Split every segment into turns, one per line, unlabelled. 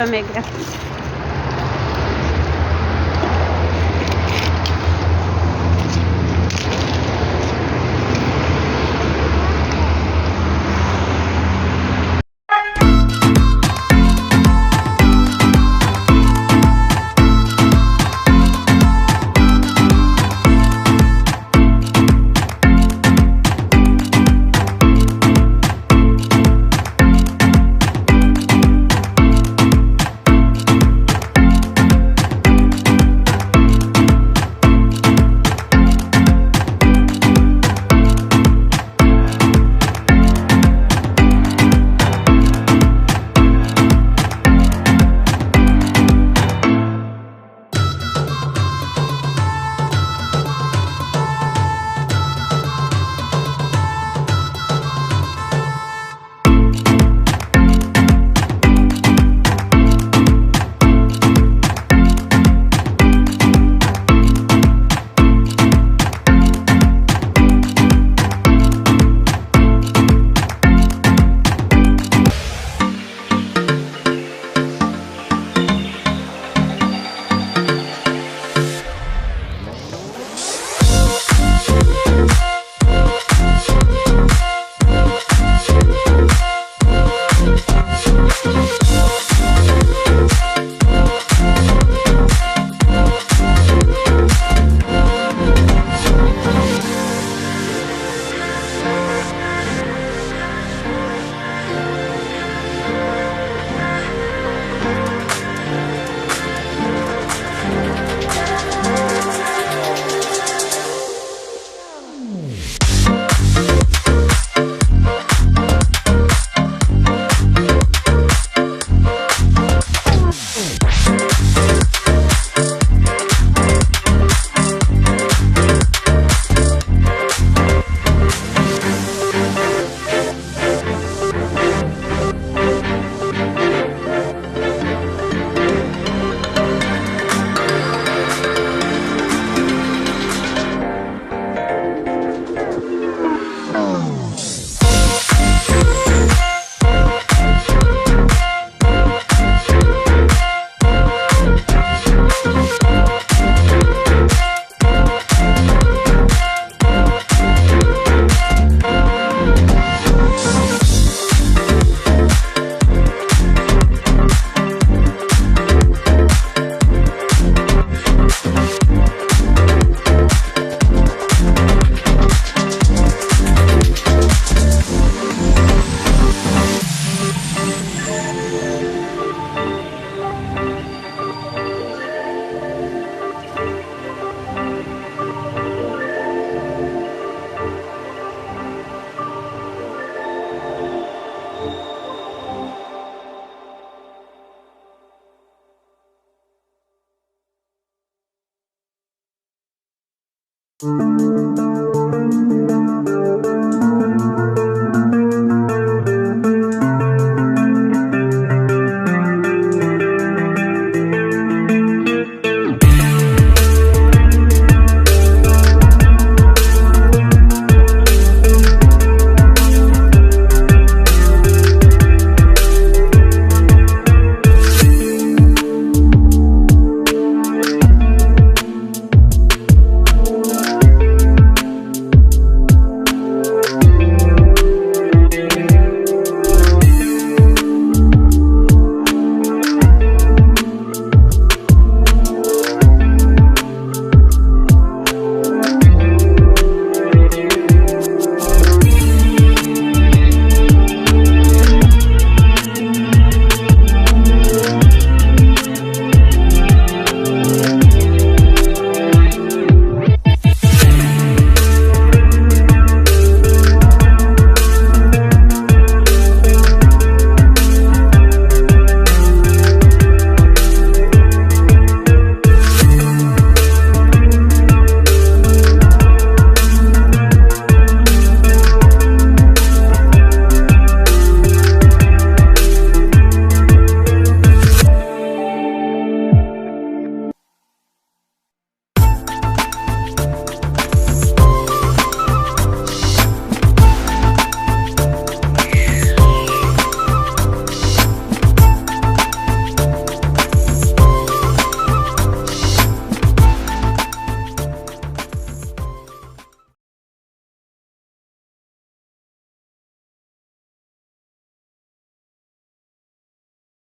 Мегирад.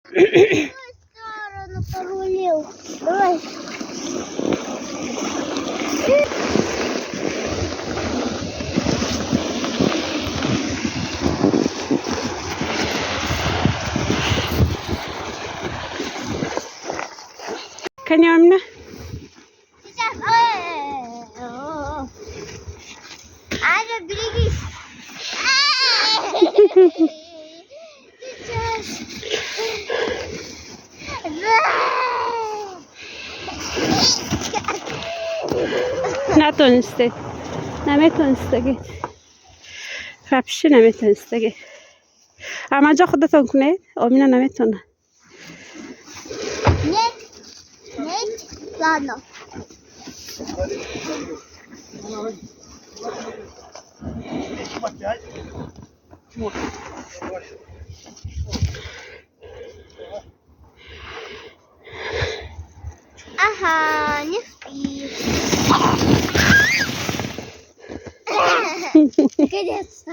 Сторону порулил. Давай.
Кани, Амина.
Сейчас. Ой. Аня, берегись. Сейчас.
Натонистед, наметонистагед, вообще наметонистагед. Амаҷо, худатон кунед, Омина наметона.
Нет. Нет. Ладно. Ага, не спи. Наконец-то.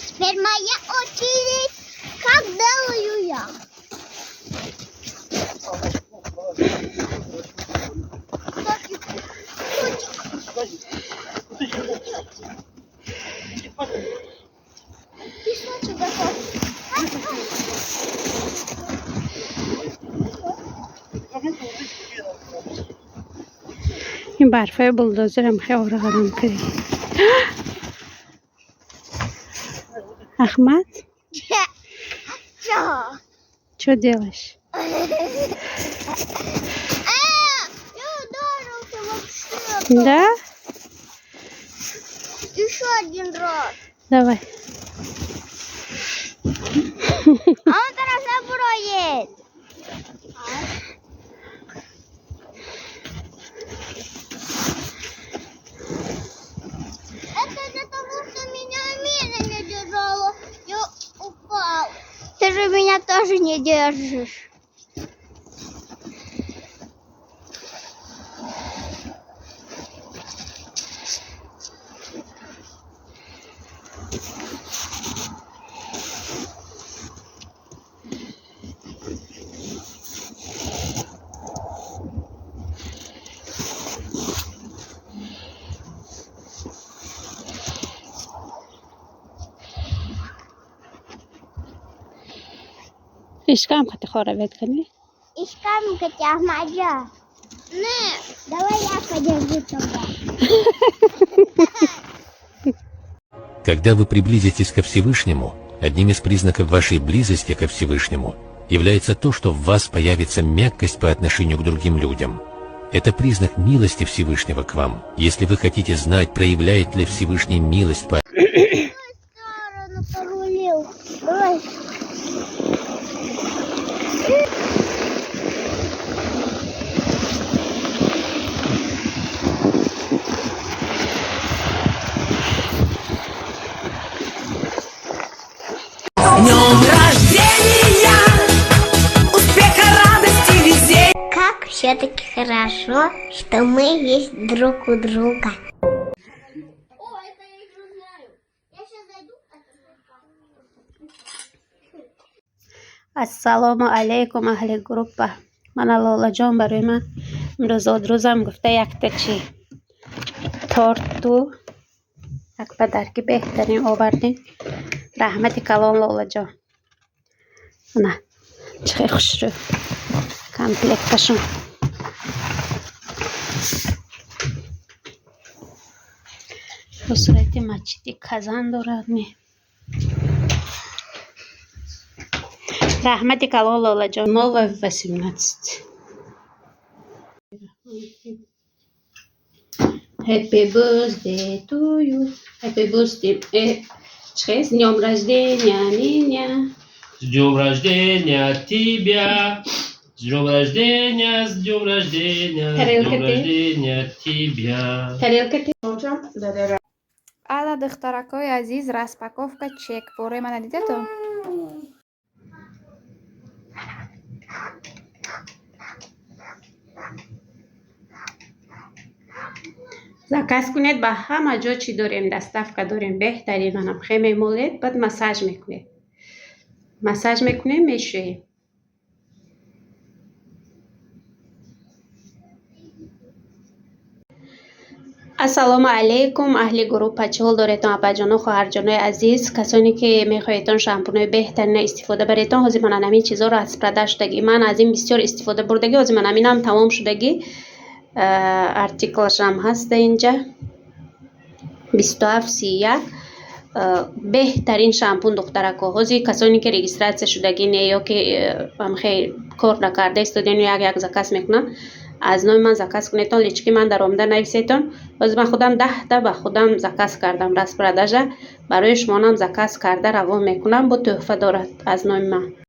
Теперь моя очередь. Как делаю я? Котик, котик. Песочек готов.
Ин барфаи булдозерам хеле қадам кардӣ, Ахмад.
Чё?
Чё делаешь?
Я ударился вообще.
Да.
Еще один раз.
Давай.
А он teraz наброит. Это из-за того, что меня Амина не держала. Я упал. Ты же меня тоже не держишь.
Ишкам хати хоравед кани.
Ишкам кати, Ахмаджа. Не, давай я подержу тогда.
Когда вы приблизитесь ко Всевышнему, одним из признаков вашей близости ко Всевышнему является то, что в вас появится мягкость по отношению к другим людям. Это признак милости Всевышнего к вам. Если вы хотите знать, проявляет ли Всевышний милость по
Сторону порулил. Давай.
Днем рождения! Успеха, радости, везения!
Как все-таки хорошо, что мы есть друг у друга. О, это я уже знаю. Я сейчас зайду.
Ассалому алайкум, аҳли группа. Мана, Лолаҷон барои ман имрӯз зодрӯзам гуфта, якта чи торту як подарки беҳтарин овардем. Раҳмати калон, Лолаҷон. Мана, чӣ хел хушрӯ комплекташон. Бо сурати масҷиди Казан дорад ми. Раҳмати калон, Лолаҷон. Новая 18. Happy birthday to you. Happy birthday. Чӣ? С днем рождения меня.
С днем рождения тебя! С днем рождения, с днем рождения, с
Тарелка
днем
ты.
Рождения тебя!
Тарелка ты.
Ала, духтаракҳои азиз, распаковка чек бораи мана дидето.
Заказ кунед, ба ҳама ҷо чӣ дорем, доставка дорем, беҳтарин. Манам хе мемолед, баъд массаж мекунед. Массаж мекунем, мешӯем. Ассалому алайкум, аҳли группа. Чӣ ҳол доретон, апаҷону хоҳарҷонои азиз? Касоне ки мехоҳедтон шампунои беҳтарина истифода баредтон, ҳозир ман ҳамин чизо распродаж шудагӣ. Ман аз ин бисёр истифода бурдагӣ, ҳозир ман ҳаминам тамом шудагӣ. Артиклашам ҳаста инҷа 2731. Беҳтарин шампун, духтарако. Ҳозир касоне ки регистрация шудагӣ не ё ки ҳамхе кор накарда истоден, як як заказ мекунанд, аз номи ман заказ кунедтон, лички ман даромада нависедтон. Ҳозир ман худам 10та ба худам заказ кардам распродажа, барои шумонам заказ карда равон мекунам, бо тӯҳфа дорад аз номи ман.